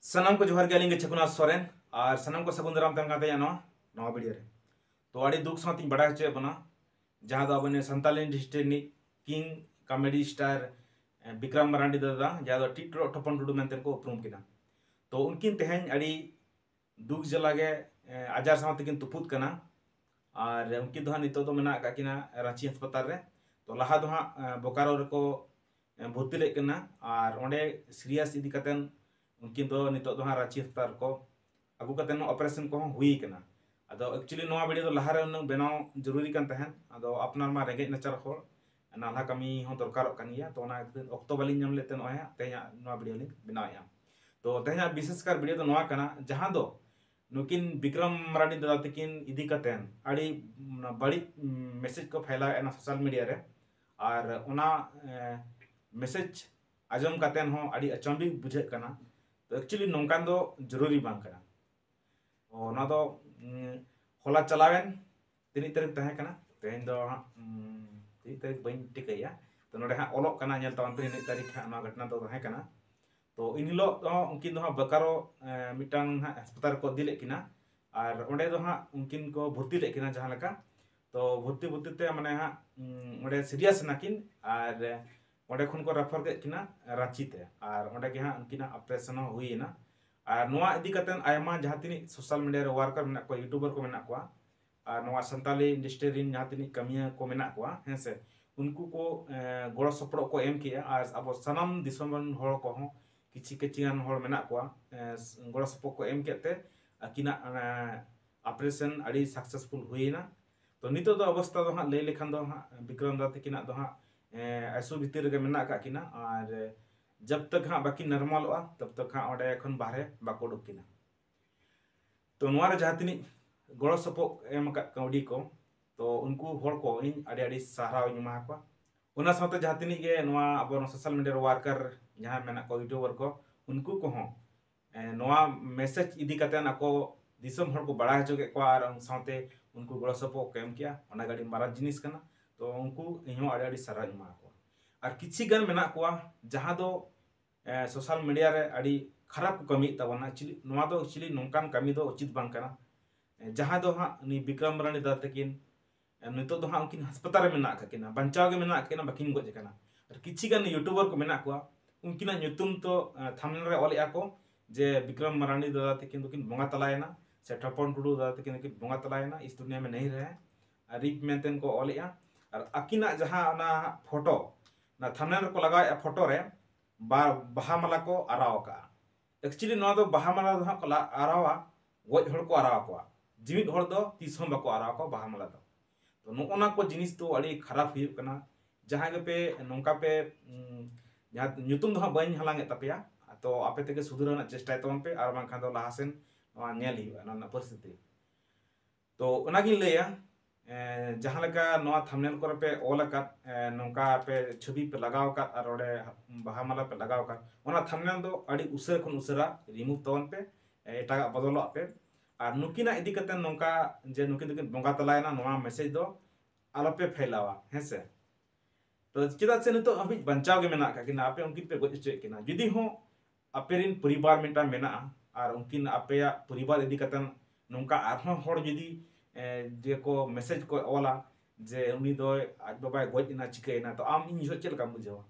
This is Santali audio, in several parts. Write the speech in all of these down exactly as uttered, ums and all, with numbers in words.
ᱥᱟᱱᱟᱢ ᱠᱚ ᱡᱚᱦᱟᱨ ᱜᱮ, ᱟᱹᱞᱤᱧ ᱜᱮ ᱪᱷᱟᱠᱩᱱᱟᱛᱷ ᱥᱚᱨᱮᱱ, ᱟᱨ ᱥᱟᱱᱟᱢ ᱠᱚ ᱥᱟᱹᱜᱩᱱ ᱫᱟᱨᱟᱢ ᱛᱟᱦᱮᱱ ᱠᱟᱱ ᱛᱟᱦᱮᱸ ᱱᱚᱣᱟ ᱱᱚᱣᱟ ᱵᱷᱤᱰᱤᱭᱳ ᱨᱮ᱾ ᱛᱚ ᱟᱹᱰᱤ ᱫᱩᱠ ᱥᱟᱶᱛᱤᱧ ᱵᱟᱲᱟᱭ ᱦᱚᱪᱚᱭᱮᱫ ᱵᱚᱱᱟ, ᱡᱟᱦᱟᱸ ᱫᱚ ᱟᱵᱚ ᱱᱤᱭᱟᱹ ᱥᱟᱱᱛᱟᱞᱤ ᱤᱱᱰᱟᱥᱴᱨᱤ ᱨᱤᱱᱤᱡ ᱠᱤᱝ ᱠᱚᱢᱮᱰᱤ ᱥᱴᱟᱨ ᱵᱤᱠᱨᱚᱢ ᱢᱟᱨᱟᱱᱰᱤ ᱫᱟᱫᱟ, ᱡᱟᱦᱟᱸ ᱫᱚ ᱴᱤᱴᱨᱚ ᱴᱷᱚᱯᱚᱱ ᱴᱩᱰᱩ ᱢᱮᱱᱛᱮ ᱠᱚ ᱩᱯᱨᱩᱢ ᱠᱤᱱᱟ᱾ ᱛᱚ ᱩᱱᱠᱤᱱ ᱛᱮᱦᱮᱧ ᱟᱹᱰᱤ ᱫᱩᱠ ᱡᱟᱞᱟ ᱜᱮ ᱟᱡᱟᱨ ᱥᱟᱶ ᱛᱮᱠᱤᱱ ᱛᱩᱯᱩᱫ ᱠᱟᱱᱟ᱾ ᱟᱨ ᱩᱱᱠᱤᱱ ᱫᱚ ᱦᱟᱸᱜ ᱱᱤᱛᱚᱜ ᱫᱚ ᱢᱮᱱᱟᱜ ᱟᱠᱟᱫ ᱠᱤᱱᱟ ᱨᱟᱸᱪᱤ ᱦᱟᱥᱯᱟᱛᱟᱞ ᱨᱮ᱾ ᱛᱚ ᱞᱟᱦᱟ ᱫᱚ ᱦᱟᱸᱜ ᱵᱳᱠᱟᱨᱳ ᱨᱮᱠᱚ ᱵᱷᱚᱨᱛᱤ ᱞᱮᱫ ᱠᱤᱱᱟ, ᱟᱨ ᱚᱸᱰᱮ ᱥᱤᱨᱤᱭᱟᱥ ᱤᱫᱤ ᱠᱟᱛᱮᱱ ᱩᱱᱠᱤᱱ ᱫᱚ ᱱᱤᱛᱚᱜ ᱫᱚ ᱦᱟᱸᱜ ᱨᱟᱸᱪᱤ ᱦᱟᱥᱯᱟᱛᱟᱞ ᱨᱮᱠᱚ ᱟᱹᱜᱩ ᱠᱟᱛᱮ ᱱᱚᱣᱟ ᱚᱯᱟᱨᱮᱥᱚᱱ ᱠᱚᱦᱚᱸ ᱦᱩᱭ ᱠᱟᱱᱟ᱾ ᱟᱫᱚ ᱮᱠᱪᱩᱭᱮᱞᱤ ᱱᱚᱣᱟ ᱵᱷᱤᱰᱤᱭᱳ ᱫᱚ ᱞᱟᱦᱟᱨᱮ ᱩᱱᱟᱹᱜ ᱵᱮᱱᱟᱣ ᱡᱚᱨᱩᱨᱤ ᱠᱟᱱ ᱛᱟᱦᱮᱸᱫ, ᱟᱫᱚ ᱟᱯᱱᱟᱨ ᱢᱟ ᱨᱮᱸᱜᱮᱡ ᱱᱟᱪᱟᱨ ᱦᱚᱲ, ᱱᱟᱞᱦᱟ ᱠᱟᱹᱢᱤ ᱦᱚᱸ ᱫᱚᱨᱠᱟᱨᱚᱜ ᱠᱟᱱ ᱜᱮᱭᱟ᱾ ᱛᱚ ᱚᱱᱟ ᱠᱷᱟᱹᱛᱤᱨ ᱚᱠᱛᱚ ᱵᱟᱹᱞᱤᱧ ᱧᱟᱢ ᱞᱮᱫ ᱛᱮ ᱱᱚᱜᱼᱚᱭ ᱦᱟᱸᱜ ᱛᱮᱦᱮᱧᱟᱜ ᱱᱚᱣᱟ ᱵᱷᱤᱰᱤᱭᱳ ᱞᱤᱧ ᱵᱮᱱᱟᱣᱮᱫᱼᱟ᱾ ᱛᱚ ᱛᱮᱦᱮᱧᱟᱜ ᱵᱤᱥᱮᱥ ᱠᱟᱨ ᱵᱷᱤᱰᱤᱭᱳ ᱫᱚ ᱱᱚᱣᱟ ᱠᱟᱱᱟ, ᱡᱟᱦᱟᱸ ᱫᱚ ᱱᱩᱠᱤᱱ ᱵᱤᱠᱨᱚᱢ ᱢᱟᱨᱟᱱᱰᱤ ᱫᱟᱫᱟ ᱛᱟᱹᱠᱤᱱ ᱤᱫᱤ ᱠᱟᱛᱮᱱ ᱟᱹᱰᱤ ᱵᱟᱹᱲᱤᱡ ᱢᱮᱥᱮᱡᱽ ᱠᱚ ᱯᱷᱟᱭᱞᱟᱣᱮᱫᱼᱟ ᱥᱳᱥᱟᱞ ᱢᱤᱰᱤᱭᱟ ᱨᱮ᱾ ᱟᱨ ᱚᱱᱟ ᱢᱮᱥᱮᱡᱽ ᱟᱸᱡᱚᱢ ᱠᱟᱛᱮᱱ ᱦᱚᱸ ᱟᱹᱰᱤ ᱟᱪᱚᱢᱵᱤᱠ ᱵᱩᱡᱷᱟᱹᱜ ᱠᱟᱱᱟ᱾ ᱛᱚ ᱮᱠᱪᱩᱭᱮᱞᱤ ᱱᱚᱝᱠᱟᱱ ᱫᱚ ᱡᱚᱨᱩᱨᱤ ᱵᱟᱝ ᱠᱟᱱᱟ᱾ ᱚ, ᱱᱚᱣᱟ ᱫᱚ ᱦᱚᱞᱟ ᱪᱟᱞᱟᱣᱮᱱ ᱛᱤᱱᱟᱹᱜ ᱛᱟᱹᱨᱤᱠᱷ ᱛᱟᱦᱮᱸ ᱠᱟᱱᱟ, ᱛᱮᱦᱮᱧ ᱫᱚ ᱦᱟᱸᱜ ᱛᱤᱱᱟᱹᱜ ᱛᱟᱹᱨᱤᱠᱷ ᱵᱟᱹᱧ ᱴᱷᱤᱠᱟᱹᱭᱟ᱾ ᱛᱚ ᱱᱚᱰᱮ ᱦᱟᱸᱜ ᱚᱞᱚᱜ ᱠᱟᱱᱟ, ᱧᱮᱞ ᱛᱟᱵᱚᱱ ᱯᱮ ᱛᱤᱱᱟᱹᱜ ᱛᱟᱹᱨᱤᱠᱷ ᱦᱟᱸᱜ ᱱᱚᱣᱟ ᱜᱷᱚᱴᱚᱱᱟ ᱫᱚ ᱛᱟᱦᱮᱸ ᱠᱟᱱᱟ᱾ ᱛᱚ ᱤᱱ ᱦᱤᱞᱳᱜ ᱫᱚ ᱩᱱᱠᱤᱱ ᱫᱚ ᱦᱟᱸᱜ ᱵᱳᱠᱟᱨᱳ ᱢᱤᱫᱴᱟᱝ ᱦᱟᱸᱜ ᱦᱟᱥᱯᱟᱛᱟᱞ ᱨᱮᱠᱚ ᱤᱫᱤ ᱞᱮᱫ ᱠᱤᱱᱟ᱾ ᱟᱨ ᱚᱸᱰᱮ ᱫᱚ ᱦᱟᱸᱜ ᱩᱱᱠᱤᱱ ᱠᱚ ᱵᱷᱚᱨᱛᱤ ᱞᱮᱫ ᱠᱤᱱᱟ ᱡᱟᱦᱟᱸ ᱞᱮᱠᱟ᱾ ᱛᱚ ᱵᱷᱚᱨᱛᱤ ᱵᱷᱚᱨᱛᱤ ᱛᱮ ᱢᱟᱱᱮ ᱦᱟᱸᱜ ᱚᱸᱰᱮ ᱥᱤᱨᱤᱭᱟᱥ ᱮᱱᱟᱠᱤᱱ, ᱟᱨ ᱚᱸᱰᱮ ᱠᱷᱚᱱ ᱠᱚ ᱨᱮᱯᱷᱟᱨ ᱠᱮᱫ ᱠᱤᱱᱟ ᱨᱟᱸᱪᱤ ᱛᱮ, ᱟᱨ ᱚᱸᱰᱮ ᱜᱮ ᱦᱟᱸᱜ ᱩᱱᱠᱤᱱᱟᱜ ᱚᱯᱟᱨᱮᱥᱚᱱ ᱦᱚᱸ ᱦᱩᱭᱮᱱᱟ᱾ ᱟᱨ ᱱᱚᱣᱟ ᱤᱫᱤ ᱠᱟᱛᱮ ᱟᱭᱢᱟ ᱡᱟᱦᱟᱸ ᱛᱤᱱᱟᱹᱜ ᱥᱳᱥᱟᱞ ᱢᱤᱰᱤᱭᱟ ᱨᱮ ᱣᱟᱨᱠᱟᱨ ᱢᱮᱱᱟᱜ ᱠᱚᱣᱟ, ᱭᱩᱴᱩᱵᱟᱨ ᱠᱚ ᱢᱮᱱᱟᱜ ᱠᱚᱣᱟ, ᱟᱨ ᱱᱚᱣᱟ ᱥᱟᱱᱛᱟᱞᱤ ᱤᱱᱰᱟᱥᱴᱨᱤ ᱨᱮᱱ ᱡᱟᱦᱟᱸ ᱛᱤᱱᱟᱹᱜ ᱠᱟᱹᱢᱤᱭᱟᱹ ᱠᱚ ᱢᱮᱱᱟᱜ ᱠᱚᱣᱟ, ᱦᱮᱸ ᱥᱮ, ᱩᱱᱠᱩ ᱠᱚ ᱜᱚᱲᱚ ᱥᱚᱯᱚᱦᱚᱫ ᱠᱚ ᱮᱢ ᱠᱮᱜᱼᱟ᱾ ᱟᱨ ᱟᱵᱚ ᱥᱟᱱᱟᱢ ᱫᱤᱥᱚᱢ ᱨᱮᱱ ᱦᱚᱲ ᱠᱚᱦᱚᱸ ᱠᱤᱪᱷᱤ ᱠᱤᱪᱷᱤ ᱜᱟᱱ ᱦᱚᱲ ᱢᱮᱱᱟᱜ ᱠᱚᱣᱟ, ᱜᱚᱲᱚ ᱥᱚᱯᱚᱦᱚᱫ ᱠᱚ ᱮᱢ ᱠᱮᱫ ᱛᱮ ᱟᱹᱠᱤᱱᱟᱜ ᱚᱯᱟᱨᱮᱥᱚᱱ ᱟᱹᱰᱤ ᱥᱟᱠᱥᱮᱥᱯᱷᱩᱞ ᱦᱩᱭᱮᱱᱟ᱾ ᱛᱚ ᱱᱤᱛᱚᱜ ᱫᱚ ᱚᱵᱚᱥᱛᱟ ᱫᱚ ᱦᱟᱸᱜ ᱞᱟᱹᱭ ᱞᱮᱠᱷᱟᱱ ᱫᱚ ᱦᱟᱸᱜ ᱵᱤᱠᱨᱚᱢ ᱫᱟ ᱛᱟᱹᱠᱤᱱᱟᱜ ᱫᱚ ᱦᱟᱸᱜ ᱟᱭᱥᱤᱭᱩ ᱵᱷᱤᱛᱤᱨ ᱨᱮᱜᱮ ᱢᱮᱱᱟᱜ ᱟᱠᱟᱫ ᱠᱤᱱᱟ᱾ ᱟᱨ ᱡᱟᱵ ᱛᱟᱠ ᱦᱟᱸᱜ ᱵᱟᱹᱠᱤᱱ ᱱᱚᱨᱢᱟᱞᱚᱜᱼᱟ, ᱛᱟᱵ ᱛᱟᱠ ᱦᱟᱸᱜ ᱚᱸᱰᱮ ᱠᱷᱚᱱ ᱵᱟᱦᱨᱮ ᱵᱟᱠᱚ ᱩᱰᱩᱠ ᱠᱤᱱᱟ᱾ ᱛᱚ ᱱᱚᱣᱟ ᱨᱮ ᱡᱟᱦᱟᱸ ᱛᱤᱱᱟᱹᱜ ᱜᱚᱲᱚ ᱥᱚᱯᱚᱦᱚᱫ ᱮᱢ ᱟᱠᱟᱫ ᱠᱟᱹᱣᱰᱤ ᱠᱚ, ᱛᱚ ᱩᱱᱠᱩ ᱦᱚᱲ ᱠᱚ ᱤᱧ ᱟᱹᱰᱤ ᱟᱹᱰᱤ ᱥᱟᱨᱦᱟᱣ ᱤᱧ ᱮᱢᱟ ᱠᱚᱣᱟ᱾ ᱚᱱᱟ ᱥᱟᱶᱛᱮ ᱡᱟᱦᱟᱸ ᱛᱤᱱᱟᱹᱜ ᱜᱮ ᱱᱚᱣᱟ ᱟᱵᱚ ᱱᱚᱣᱟ ᱥᱳᱥᱟᱞ ᱢᱤᱰᱤᱭᱟ ᱨᱮ ᱣᱟᱨᱠᱟᱨ ᱡᱟᱦᱟᱸ ᱢᱮᱱᱟᱜ ᱠᱚᱣᱟ, ᱭᱩᱴᱩᱵᱟᱨ ᱠᱚ, ᱩᱱᱠᱩ ᱠᱚᱦᱚᱸ ᱱᱚᱣᱟ ᱢᱮᱥᱮᱡᱽ ᱤᱫᱤ ᱠᱟᱛᱮ ᱟᱠᱚ ᱫᱤᱥᱚᱢ ᱦᱚᱲ ᱠᱚ ᱵᱟᱲᱟᱭ ᱦᱚᱪᱚ ᱠᱮᱫ ᱠᱚᱣᱟ, ᱟᱨ ᱥᱟᱶᱛᱮ ᱩᱱᱠᱩ ᱜᱚᱲᱚ ᱥᱚᱯᱚᱦᱚᱫ ᱠᱚ ᱮᱢ ᱠᱮᱜᱼᱟ᱾ ᱚᱱᱟ ᱜᱮ ᱟᱹᱰᱤ ᱢᱟᱨᱟᱝ ᱡᱤᱱᱤᱥ ᱠᱟᱱᱟ᱾ ᱛᱚ ᱩᱱᱠᱩ ᱤᱧᱦᱚᱸ ᱟᱹᱰᱤ ᱟᱹᱰᱤ ᱥᱟᱨᱦᱟᱣ ᱤᱧ ᱮᱢᱟ ᱠᱚᱣᱟ᱾ ᱟᱨ ᱠᱤᱪᱷᱤ ᱜᱟᱱ ᱢᱮᱱᱟᱜ ᱠᱚᱣᱟ ᱡᱟᱦᱟᱸ ᱫᱚ ᱥᱳᱥᱟᱞ ᱢᱤᱰᱤᱭᱟ ᱨᱮ ᱟᱹᱰᱤ ᱠᱷᱟᱨᱟᱯ ᱠᱚ ᱠᱟᱹᱢᱤᱭᱮᱫ ᱛᱟᱵᱚᱱᱟ᱾ Actually ᱱᱚᱣᱟ ᱫᱚ actually ᱱᱚᱝᱠᱟᱱ ᱠᱟᱹᱢᱤ ᱫᱚ ᱩᱪᱤᱛ ᱵᱟᱝ ᱠᱟᱱᱟ᱾ ᱡᱟᱦᱟᱸ ᱫᱚ ᱦᱟᱸᱜ ᱩᱱᱤ ᱵᱤᱠᱨᱚᱢ ᱢᱟᱨᱟᱱᱰᱤ ᱫᱟᱫᱟ ᱛᱟᱹᱠᱤᱱ ᱱᱤᱛᱚᱜ ᱫᱚ ᱦᱟᱸᱜ ᱩᱱᱠᱤᱱ ᱦᱟᱥᱯᱟᱛᱟᱞ ᱨᱮ ᱢᱮᱱᱟᱜ ᱟᱠᱟᱫ ᱠᱤᱱᱟ, ᱵᱟᱧᱪᱟᱣ ᱜᱮ ᱢᱮᱱᱟᱜ ᱟᱠᱟᱫ ᱠᱤᱱᱟ, ᱵᱟᱹᱠᱤᱱ ᱜᱚᱡ ᱟᱠᱟᱱᱟ᱾ ᱟᱨ ᱠᱤᱪᱷᱤ ᱜᱟᱱ YouTuber ᱠᱚ ᱢᱮᱱᱟᱜ ᱠᱚᱣᱟ, ᱩᱱᱠᱤᱱᱟᱜ ᱧᱩᱛᱩᱢ ᱛᱚ ᱛᱷᱟᱢᱵᱱᱮᱞ ᱨᱮ ᱚᱞᱮᱜᱼᱟ ᱠᱚ ᱡᱮ ᱵᱤᱠᱨᱚᱢ ᱢᱟᱨᱟᱱᱰᱤ ᱫᱟᱫᱟ ᱛᱟᱹᱠᱤᱱ ᱫᱚᱠᱤᱱ ᱵᱚᱸᱜᱟ ᱛᱟᱞᱟᱭᱮᱱᱟ ᱥᱮ ᱴᱷᱚᱯᱚᱱ ᱴᱩᱰᱩ ᱫᱟᱫᱟ ᱛᱟᱹᱠᱤᱱ ᱫᱚᱠᱤᱱ ᱵᱚᱸᱜᱟ ᱛᱟᱞᱟᱭᱮᱱᱟ, ᱤᱥ ᱫᱩᱱᱤᱭᱟ ᱢᱮ ᱱᱟᱦᱤ ᱨᱮᱦᱮ, ᱟᱨ ᱨᱤᱯ ᱢᱮᱱᱛᱮ ᱠᱚ ᱚᱞᱮᱜᱼᱟ᱾ ᱟᱨ ᱟᱹᱠᱤᱱᱟᱜ ᱡᱟᱦᱟᱸ ᱚᱱᱟ ᱯᱷᱳᱴᱳ, ᱚᱱᱟ ᱛᱷᱟᱢᱵᱱᱮᱞ ᱨᱮᱠᱚ ᱞᱟᱜᱟᱣᱮᱜᱼᱟ, ᱯᱷᱳᱴᱳ ᱨᱮ ᱵᱟ- ᱵᱟᱦᱟ ᱢᱟᱞᱟ ᱠᱚ ᱟᱨᱟᱣ ᱟᱠᱟᱜᱼᱟ᱾ Actually ᱱᱚᱣᱟ ᱫᱚ ᱵᱟᱦᱟ ᱢᱟᱞᱟ ᱫᱚ ᱦᱟᱸᱜ ᱠᱚ ᱞᱟ- ᱟᱨᱟᱣᱟ, ᱜᱚᱡ ᱦᱚᱲ ᱠᱚ ᱟᱨᱟᱣ ᱟᱠᱚᱣᱟ, ᱡᱤᱣᱤᱫ ᱦᱚᱲ ᱫᱚ ᱛᱤᱥ ᱦᱚᱸ ᱵᱟᱠᱚ ᱟᱨᱟᱣ ᱟᱠᱚᱣᱟ ᱵᱟᱦᱟ ᱢᱟᱞᱟ ᱫᱚ᱾ ᱛᱚ ᱱᱚᱜᱼᱚ ᱱᱟ ᱠᱚ ᱡᱤᱱᱤᱥ ᱫᱚ ᱟᱹᱰᱤ ᱠᱷᱟᱨᱟᱯ ᱦᱩᱭᱩᱜ ᱠᱟᱱᱟ᱾ ᱡᱟᱦᱟᱸ ᱜᱮᱯᱮ ᱱᱚᱝᱠᱟ ᱯᱮ ᱩᱸ, ᱡᱟᱦᱟᱸ ᱧᱩᱛᱩᱢ ᱫᱚ ᱦᱟᱸᱜ ᱵᱟᱹᱧ ᱦᱟᱞᱟᱝ ᱮᱫ ᱛᱟᱯᱮᱭᱟ, ᱛᱚ ᱟᱯᱮ ᱛᱮᱜᱮ ᱥᱩᱫᱷᱨᱟᱹᱣ ᱨᱮᱱᱟᱜ ᱪᱮᱥᱴᱟᱭ ᱛᱟᱵᱚᱱ ᱯᱮ, ᱟᱨ ᱵᱟᱝᱠᱷᱟᱱ ᱫᱚ ᱞᱟᱦᱟ ᱥᱮᱱ ᱱᱚᱣᱟ ᱧᱮᱞ ᱦᱩᱭᱩᱜᱼᱟ ᱱᱚᱣᱟ ᱨᱮᱱᱟᱜ ᱯᱚᱨᱤᱥᱛᱷᱤᱛᱤ᱾ ᱛᱚ ᱚᱱᱟᱜᱤᱧ ᱞᱟᱹᱭᱟ, ᱮᱸ, ᱡᱟᱦᱟᱸ ᱞᱮᱠᱟ ᱱᱚᱣᱟ ᱛᱷᱟᱢᱵᱱᱮᱞ ᱠᱚᱨᱮ ᱯᱮ ᱚᱞ ᱟᱠᱟᱫ, ᱮᱸ, ᱱᱚᱝᱠᱟ ᱯᱮ ᱪᱷᱚᱵᱤ ᱯᱮ ᱞᱟᱜᱟᱣ ᱟᱠᱟᱫ ᱟᱨ ᱚᱸᱰᱮ ᱵᱟᱦᱟ ᱢᱟᱞᱟ ᱯᱮ ᱞᱟᱜᱟᱣ ᱟᱠᱟᱫ, ᱚᱱᱟ ᱛᱷᱟᱢᱵᱱᱮᱞ ᱫᱚ ᱟᱹᱰᱤ ᱩᱥᱟᱹᱨᱟ ᱠᱷᱚᱱ ᱩᱥᱟᱹᱨᱟ ᱨᱤᱢᱩᱵᱷ ᱛᱟᱵᱚᱱ ᱯᱮ, ᱮᱴᱟᱜᱟᱜ ᱵᱚᱫᱚᱞᱚᱜ ᱯᱮ᱾ ᱟᱨ ᱱᱩᱠᱤᱱᱟᱜ ᱤᱫᱤ ᱠᱟᱛᱮ ᱱᱚᱝᱠᱟ ᱡᱮ ᱱᱩᱠᱤᱱ ᱫᱚᱠᱤᱱ ᱵᱚᱸᱜᱟ ᱛᱟᱞᱟᱭᱮᱱᱟ, ᱱᱚᱣᱟ ᱢᱮᱥᱮᱡᱽ ᱫᱚ ᱟᱞᱚᱯᱮ ᱯᱷᱮᱞᱟᱣᱟ, ᱦᱮᱸ ᱥᱮ? ᱛᱚ ᱪᱮᱫᱟᱜ ᱥᱮ ᱱᱤᱛᱚᱜ ᱦᱟᱹᱵᱤᱡ ᱵᱟᱧᱪᱟᱣ ᱜᱮ ᱢᱮᱱᱟᱜ ᱟᱠᱟᱫ ᱠᱤᱱᱟ, ᱟᱯᱮ ᱩᱱᱠᱤᱱ ᱯᱮ ᱜᱚᱡ ᱦᱚᱪᱚᱭᱮᱫ ᱠᱤᱱᱟ᱾ ᱡᱩᱫᱤ ᱦᱚᱸ ᱟᱯᱮ ᱨᱮᱱ ᱯᱚᱨᱤᱵᱟᱨ ᱢᱤᱫᱴᱟᱝ ᱢᱮᱱᱟᱜᱼᱟ ᱟᱨ ᱩᱱᱠᱤᱱ ᱟᱯᱮᱭᱟᱜ ᱯᱚᱨᱤᱵᱟᱨ ᱤᱫᱤ ᱠᱟᱛᱮ ᱱᱚᱝᱠᱟ ᱟᱨᱦᱚᱸ ᱦᱚᱲ ᱡᱩᱫᱤ, ᱮ, ᱡᱮ ᱠᱚ ᱢᱮᱥᱮᱡᱽ ᱠᱚ ᱚᱞᱟ ᱡᱮ ᱩᱱᱤ ᱫᱚ ᱟᱡ ᱵᱟᱵᱟᱭ ᱜᱚᱡ ᱮᱱᱟ, ᱪᱤᱠᱟᱹᱭᱮᱱᱟ, ᱛᱚ ᱟᱢ ᱤᱧ ᱡᱚᱦᱚᱜ ᱪᱮᱫ ᱞᱮᱠᱟᱢ ᱵᱩᱡᱷᱟᱹᱣᱟ?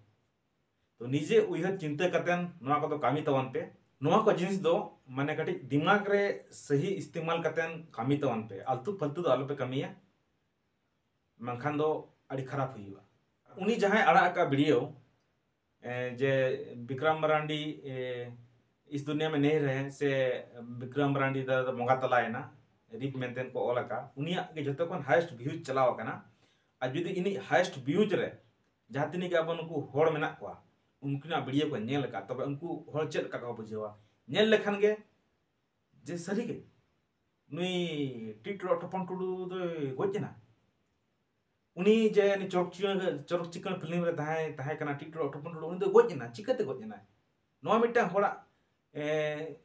ᱛᱚ ᱱᱤᱡᱮ ᱩᱭᱦᱟᱹᱨ ᱪᱤᱱᱛᱟᱹ ᱠᱟᱛᱮ ᱱᱚᱣᱟ ᱠᱚᱫᱚ ᱠᱟᱹᱢᱤ ᱛᱟᱵᱚᱱ ᱯᱮ᱾ ᱱᱚᱣᱟ ᱠᱚ ᱡᱤᱱᱤᱥ ᱫᱚ ᱢᱟᱱᱮ ᱠᱟᱹᱴᱤᱡ ᱫᱤᱢᱟᱜᱽ ᱨᱮ ᱥᱟᱹᱦᱤ ᱤᱥᱛᱮᱢᱟᱞ ᱠᱟᱛᱮ ᱠᱟᱹᱢᱤ ᱛᱟᱵᱚᱱ ᱯᱮ, ᱟᱞᱛᱩ ᱯᱷᱟᱞᱛᱩ ᱫᱚ ᱟᱞᱚᱯᱮ ᱠᱟᱹᱢᱤᱭᱟ, ᱵᱟᱝᱠᱷᱟᱱ ᱫᱚ ᱟᱹᱰᱤ ᱠᱷᱟᱨᱟᱯ ᱦᱩᱭᱩᱜᱼᱟ᱾ ᱩᱱᱤ ᱡᱟᱦᱟᱸᱭ ᱟᱲᱟᱜ ᱟᱠᱟᱫ ᱵᱷᱤᱰᱤᱭᱳ, ᱮ, ᱡᱮ ᱵᱤᱠᱨᱚᱢ ᱢᱟᱨᱟᱱᱰᱤ, ᱮ, ᱤᱥ ᱫᱩᱱᱤᱭᱟ ᱢᱮ ᱱᱮᱦᱤ ᱨᱮᱦᱮ ᱥᱮ ᱵᱤᱠᱨᱚᱢ ᱢᱟᱨᱟᱱᱰᱤ ᱫᱟᱫᱟ ᱫᱚ ᱵᱚᱸᱜᱟ ᱛᱟᱞᱟᱭᱮᱱᱟ, ᱨᱤᱯ ᱢᱮᱱᱛᱮ ᱠᱚ ᱚᱞ ᱟᱠᱟᱫ, ᱩᱱᱤᱭᱟᱜ ᱜᱮ ᱡᱷᱚᱛᱚ ᱠᱷᱚᱱ highest views ᱪᱟᱞᱟᱣ ᱟᱠᱟᱱᱟ᱾ ᱟᱨ ᱡᱩᱫᱤ ᱤᱱᱤᱡ highest views ᱨᱮ ᱡᱟᱦᱟᱸ ᱛᱤᱱᱟᱹᱜ ᱜᱮ ᱟᱵᱚ ᱱᱩᱠᱩ ᱦᱚᱲ ᱢᱮᱱᱟᱜ ᱠᱚᱣᱟ, ᱩᱱᱠᱤᱱᱟᱜ ᱵᱷᱤᱰᱤᱭᱳ ᱠᱚ ᱧᱮᱞ ᱟᱠᱟᱫ, ᱛᱚᱵᱮ ᱩᱱᱠᱩ ᱦᱚᱲ ᱪᱮᱫ ᱞᱮᱠᱟ ᱠᱚ ᱵᱩᱡᱷᱟᱹᱣᱟ? ᱧᱮᱞ ᱞᱮᱠᱷᱟᱱ ᱜᱮ ᱡᱮ ᱥᱟᱹᱨᱤᱜᱮ ᱱᱩᱭ ᱴᱤᱴ ᱴᱚᱯᱚᱱ ᱴᱩᱰᱩ ᱫᱚᱭ ᱜᱚᱡ ᱮᱱᱟ᱾ ᱩᱱᱤ ᱡᱮ ᱩᱱᱤ ᱪᱚᱨᱚᱠ ᱪᱤᱠᱟᱹᱲ, ᱪᱚᱨᱚᱠ ᱪᱤᱠᱟᱹᱲ ᱯᱷᱤᱞᱢ ᱨᱮ ᱛᱟᱦᱮᱸ, ᱛᱟᱦᱮᱸ ᱠᱟᱱᱟ ᱴᱤᱴ ᱴᱚᱯᱚᱱ ᱴᱩᱰᱩ, ᱩᱱᱤ ᱫᱚ ᱜᱚᱡ ᱮᱱᱟ, ᱪᱤᱠᱟᱹᱛᱮ ᱜᱚᱡ ᱮᱱᱟᱭ? ᱱᱚᱣᱟ ᱢᱤᱫᱴᱟᱝ ᱦᱚᱲᱟᱜ, ᱮ,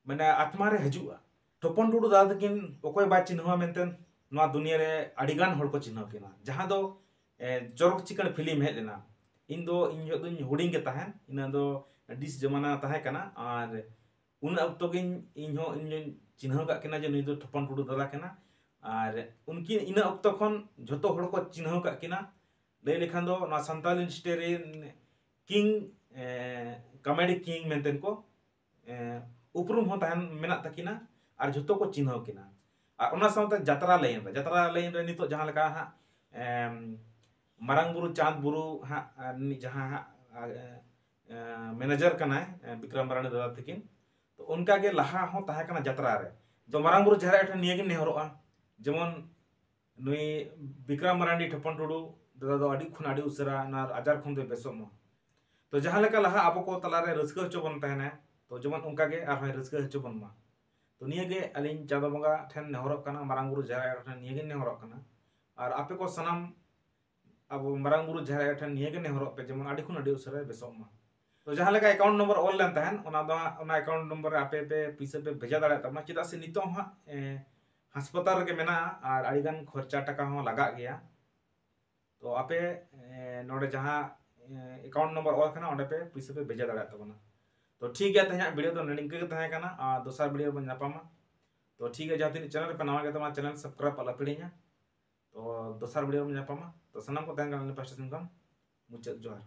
ᱢᱟᱱᱮ ᱟᱛᱢᱟ ᱨᱮ ᱦᱤᱡᱩᱜᱼᱟ᱾ ᱴᱚᱯᱚᱱ ᱴᱩᱰᱩ ᱫᱟᱫᱟ ᱛᱟᱹᱠᱤᱱ ᱚᱠᱚᱭ ᱵᱟᱭ ᱪᱤᱱᱦᱟᱹᱣᱟ ᱢᱮᱱᱛᱮ ᱱᱚᱣᱟ ᱫᱩᱱᱤᱭᱟᱹ ᱨᱮ ᱟᱹᱰᱤ ᱜᱟᱱ ᱦᱚᱲ ᱠᱚ ᱪᱤᱱᱦᱟᱹᱣ ᱠᱤᱱᱟ᱾ ᱡᱟᱦᱟᱸ ᱫᱚ, ᱮ, ᱪᱚᱨᱚᱠ ᱪᱤᱠᱟᱹᱲ ᱯᱷᱤᱞᱢ ᱦᱮᱡ ᱞᱮᱱᱟ, ᱤᱧ ᱫᱚ, ᱤᱧ ᱡᱚᱦᱚᱜ ᱫᱚᱧ ᱦᱩᱰᱤᱧ ᱜᱮ ᱛᱟᱦᱮᱸᱱ, ᱤᱱᱟᱹ ᱫᱚ ᱰᱤᱥ ᱡᱚᱢᱟᱱᱟ ᱛᱟᱦᱮᱸ ᱠᱟᱱᱟ᱾ ᱟᱨ ᱩᱱ ᱚᱠᱛᱚ ᱜᱤᱧ ᱤᱧᱦᱚᱸ ᱤᱧ ᱪᱤᱱᱦᱟᱹᱣ ᱠᱟᱜ ᱠᱤᱱᱟ ᱡᱮ ᱱᱩᱭ ᱫᱚ ᱴᱷᱚᱯᱚᱱ ᱴᱩᱰᱩ ᱫᱟᱫᱟ ᱠᱟᱱᱟ᱾ ᱟᱨ ᱩᱱᱠᱤᱱ ᱤᱱᱟᱹ ᱚᱠᱛᱚ ᱠᱷᱚᱱ ᱡᱷᱚᱛᱚ ᱦᱚᱲ ᱠᱚ ᱪᱤᱱᱦᱟᱹᱣ ᱠᱟᱜ ᱠᱤᱱᱟ᱾ ᱞᱟᱹᱭ ᱞᱮᱠᱷᱟᱱ ᱫᱚ ᱱᱚᱣᱟ ᱥᱟᱱᱛᱟᱲ ᱤᱱᱰᱟᱥᱴᱨᱤ ᱨᱮᱱ ᱠᱤᱝ, ᱠᱚᱢᱮᱰᱤ ᱠᱤᱝ ᱢᱮᱱᱛᱮ ᱠᱚ ᱮ, ᱩᱯᱨᱩᱢ ᱦᱚᱸ ᱛᱟᱦᱮᱱ ᱢᱮᱱᱟᱜ ᱛᱟᱹᱠᱤᱱᱟ᱾ ᱟᱨ ᱡᱷᱚᱛᱚ ᱠᱚ ᱪᱤᱱᱦᱟᱹᱣ ᱠᱤᱱᱟ᱾ ᱟᱨ ᱚᱱᱟ ᱥᱟᱶᱛᱮ ᱡᱟᱛᱨᱟ ᱞᱟᱭᱤᱱ ᱨᱮ, ᱡᱟᱛᱨᱟ ᱞᱟᱭᱤᱱ ᱨᱮ ᱱᱤᱛᱚᱜ ᱡᱟᱦᱟᱸ ᱞᱮᱠᱟ ᱦᱟᱸᱜ ᱮᱢ, ᱢᱟᱨᱟᱝ ᱵᱩᱨᱩ ᱪᱟᱸᱫᱽ ᱵᱩᱨᱩ ᱦᱟᱸᱜ ᱟᱨ ᱱᱤ- ᱡᱟᱦᱟᱸ ᱦᱟᱸᱜ ᱟᱨ, ᱮ, ᱮ, ᱢᱮᱱᱮᱡᱟᱨ ᱠᱟᱱᱟᱭ, ᱮ, ᱵᱤᱠᱨᱚᱢ ᱢᱟᱨᱟᱱᱰᱤ ᱫᱟᱫᱟ ᱛᱟᱹᱠᱤᱱ᱾ ᱛᱚ ᱚᱱᱠᱟ ᱜᱮ ᱞᱟᱦᱟ ᱦᱚᱸ ᱛᱟᱦᱮᱸ ᱠᱟᱱᱟ ᱡᱟᱛᱨᱟ ᱨᱮ᱾ ᱛᱚ ᱢᱟᱨᱟᱝ ᱵᱩᱨᱩ ᱡᱟᱦᱮᱨ ᱟᱭᱳ ᱴᱷᱮᱱ ᱱᱤᱭᱟᱹ ᱜᱮ ᱱᱮᱦᱚᱨᱚᱜᱼᱟ, ᱡᱮᱢᱚᱱ ᱱᱩᱭ ᱵᱤᱠᱨᱚᱢ ᱢᱟᱨᱟᱱᱰᱤ ᱴᱷᱚᱯᱚᱱ ᱴᱩᱰᱩ ᱫᱟᱫᱟ ᱫᱚ ᱟᱹᱰᱤ ᱠᱷᱚᱱ ᱟᱹᱰᱤ ᱩᱥᱟᱹᱨᱟ ᱚᱱᱟ ᱟᱡᱟᱨ ᱠᱷᱚᱱ ᱫᱚᱭ ᱵᱮᱥᱚᱜ ᱢᱟ᱾ ᱛᱚ ᱡᱟᱦᱟᱸ ᱞᱮᱠᱟ ᱞᱟᱦᱟ ᱟᱵᱚ ᱠᱚ ᱛᱟᱞᱟᱨᱮ ᱨᱟᱹᱥᱠᱟᱹ ᱦᱚᱪᱚ ᱵᱚᱱ ᱛᱟᱦᱮᱱᱟ, ᱛᱚ ᱡᱮᱢᱚᱱ ᱚᱱᱠᱟ ᱜᱮ ᱟᱨᱦᱚᱸᱭ ᱨᱟᱹᱥᱠᱟᱹ ᱦᱚᱪᱚ ᱵᱚᱱ ᱢᱟ᱾ ᱛᱚ ᱱᱤᱭᱟᱹ ᱜᱮ ᱟᱹᱞᱤᱧ ᱪᱟᱸᱫᱚ ᱵᱚᱸᱜᱟ ᱴᱷᱮᱱ ᱱᱮᱦᱚᱨᱚᱜ ᱠᱟᱱᱟ, ᱢᱟᱨᱟᱝ ᱵᱩᱨᱩ ᱡᱟᱦᱮᱨ ᱟᱭᱳ ᱴᱷᱮᱱ ᱱᱤᱭᱟᱹ ᱜᱮ ᱱᱮᱦᱚᱨᱚᱜ ᱠᱟᱱᱟ᱾ ᱟᱨ ᱟᱯᱮ ᱠᱚ ᱥᱟᱱᱟᱢ ᱟᱵᱚ ᱢᱟᱨᱟᱝ ᱵᱩᱨᱩ ᱡᱟᱦᱮᱨ ᱟᱭᱳ ᱴᱷᱮᱱ ᱱᱤᱭᱟᱹ ᱜᱮ ᱱᱮᱦᱚᱨᱚᱜ ᱯᱮ, ᱡᱮᱢᱚᱱ ᱟᱹᱰᱤ ᱠᱷᱚᱱ ᱟᱹᱰᱤ ᱩᱥᱟᱹᱨᱟᱭ ᱵᱮᱥᱚᱜ ᱢᱟ᱾ ᱛᱚ ᱡᱟᱦᱟᱸ ᱞᱮᱠᱟ ᱮᱠᱟᱣᱩᱱᱴ ᱱᱚᱢᱵᱚᱨ ᱚᱞ ᱞᱮᱱ ᱛᱟᱦᱮᱸᱱ, ᱚᱱᱟ ᱫᱚ ᱦᱟᱸᱜ, ᱚᱱᱟ ᱮᱠᱟᱣᱩᱱᱴ ᱱᱚᱢᱵᱚᱨ ᱨᱮ ᱟᱯᱮ ᱯᱮ ᱯᱩᱭᱥᱟᱹ ᱯᱮ ᱵᱷᱮᱡᱟ ᱫᱟᱲᱮᱭᱟᱜ ᱛᱟᱵᱚᱱᱟ, ᱪᱮᱫᱟᱜ ᱥᱮ ᱱᱤᱛᱚᱜ ᱦᱟᱸᱜ, ᱮ, ᱦᱟᱥᱯᱟᱛᱟᱞ ᱨᱮᱜᱮ ᱢᱮᱱᱟᱜᱼᱟ ᱟᱨ ᱟᱹᱰᱤ ᱜᱟᱱ ᱠᱷᱚᱨᱪᱟ ᱴᱟᱠᱟ ᱦᱚᱸ ᱞᱟᱜᱟᱜ ᱜᱮᱭᱟ᱾ ᱛᱚ ᱟᱯᱮ, ᱮ, ᱱᱚᱰᱮ ᱡᱟᱦᱟᱸ, ᱮ, ᱮᱠᱟᱣᱩᱱᱴ ᱱᱚᱢᱵᱚᱨ ᱚᱞ ᱠᱟᱱᱟ, ᱚᱸᱰᱮ ᱯᱮ ᱯᱩᱭᱥᱟᱹ ᱯᱮ ᱵᱷᱮᱡᱟ ᱫᱟᱲᱮᱭᱟᱜ ᱛᱟᱵᱚᱱᱟ᱾ ᱛᱚ ᱴᱷᱤᱠ ᱜᱮᱭᱟ, ᱛᱮᱦᱮᱧᱟᱜ ᱵᱷᱤᱰᱤᱭᱳ ᱫᱚ ᱱᱤᱝᱠᱟᱹ ᱜᱮ ᱛᱟᱦᱮᱸ ᱠᱟᱱᱟ, ᱟᱨ ᱫᱚᱥᱟᱨ ᱵᱷᱤᱰᱤᱭᱳ ᱨᱮᱵᱚᱱ ᱧᱟᱯᱟᱢᱟ᱾ ᱛᱚ ᱴᱷᱤᱠ ᱜᱮᱭᱟ, ᱡᱟᱦᱟᱸ ᱛᱤᱱᱟᱹᱜ ᱪᱮᱱᱮᱞ ᱨᱮᱯᱮ ᱱᱟᱣᱟ ᱜᱮ ᱛᱟᱵᱚᱱᱟ, ᱪᱮᱱᱮᱞ ᱥᱟᱵᱥᱠᱨᱟᱭᱤᱵ ᱟᱞᱚ ᱯᱮ ᱦᱤᱲᱤᱧᱟ᱾ ᱛᱚ ᱫᱚᱥᱟᱨ ᱵᱷᱤᱰᱤᱭᱳ ᱨᱮᱵᱚᱱ ᱧᱟᱯᱟᱢᱟ᱾ ᱛᱚ ᱥᱟᱱᱟᱢ ᱠᱚ ᱛᱟᱦᱮᱱ ᱠᱟᱱᱟ ᱟᱹᱞᱤᱧ ᱯᱟᱥᱴᱟ ᱥᱮᱱ ᱠᱷᱚᱱ ᱢᱩᱪᱟᱹᱫ ᱡᱚᱦᱟᱨ᱾